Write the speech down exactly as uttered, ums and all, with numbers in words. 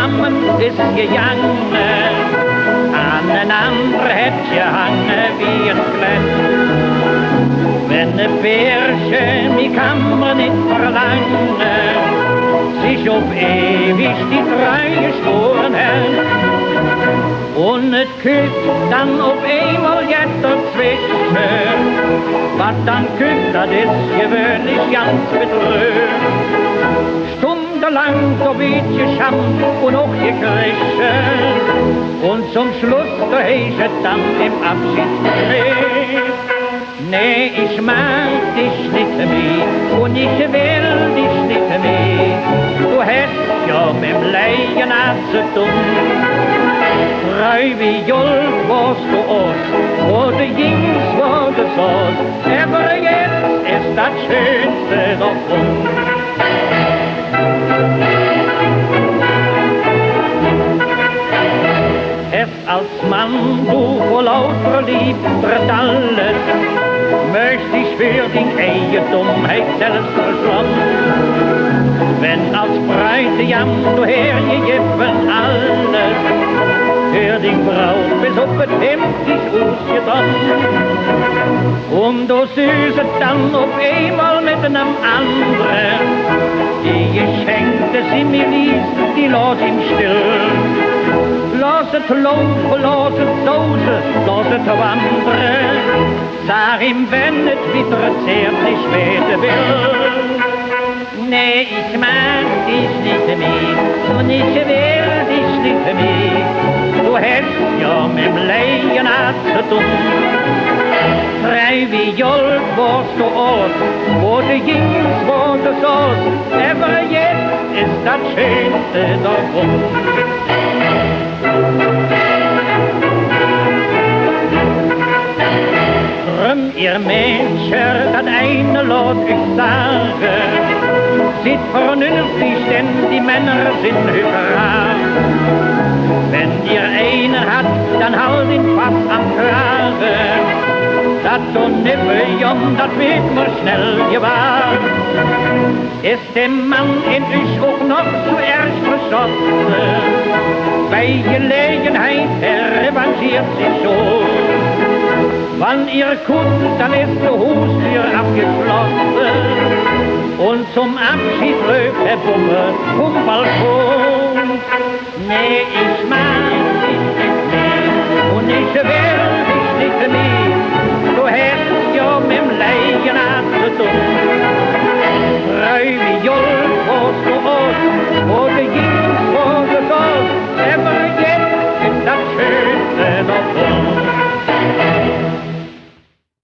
Ammen es gegange, an en andere hät gehange wie en Klett. Wenn e Pärche, mih kann mer nit verlange, sich op ewig die Treu geschwore hät, un et kütt dann op eimol jet dozwesche, wat dann kütt, dat es gewöhnlich ganz bedröv. Stundelang do weed geschamp un och gekresche, un zom Schluss, do heiß et dann em Abschiedsbreef: Nä, ich mag dich nit mih un ich well dich nit mih. Do häs jo mem Leigenaaz ze dun. Treu wie Gold wors do us, wo de gings, wo de soß, ävver jetz es dat Schönste dovun. Häs als Mann do vör lauter Leev dredallet, mööch dich för ding eige Dummheit selvs verschlonn. Wenn als Bräutigam do hergegevve alles, för ding Braut bes op et Hemd dich usgedonn, un do sühs et dann op eimol met enem andere. Die Geschenke, die do mih liehs, die loss im Still. Loss et laufe, loss et sause, loss et wandre. Sag im, wann et widder zärtlich wääde well: Nä, ich mag dich nit mih un ich well dich nit mih. Do häs jo mem Leigenaaz ze dun. Treu wie Gold wors do us, wo de gings, wo de soß, ävver jetz es dat Schönste dovun. Dröm, ehr Mädcher, dat eine loot üch sage: Sid vernünftig, denn die Männer sin hügg rar. Wenn ehr eine hat, dann halt im fass am Krage, dat do nevven, dat weed mer schnell gewahr. Es dä Mann en üch och noch zo ärg verschosse, bei Gelägenheit, hä revanchiert sich schon. Wann ehr kutt, dann es de Hustür avgeschlosse, un zom Avscheed röp hä Bumme vum Balkon: Nä, ich mag dich nit mih un ich well dich nit mih. Do häs jo mem Leigenaaz ze dun.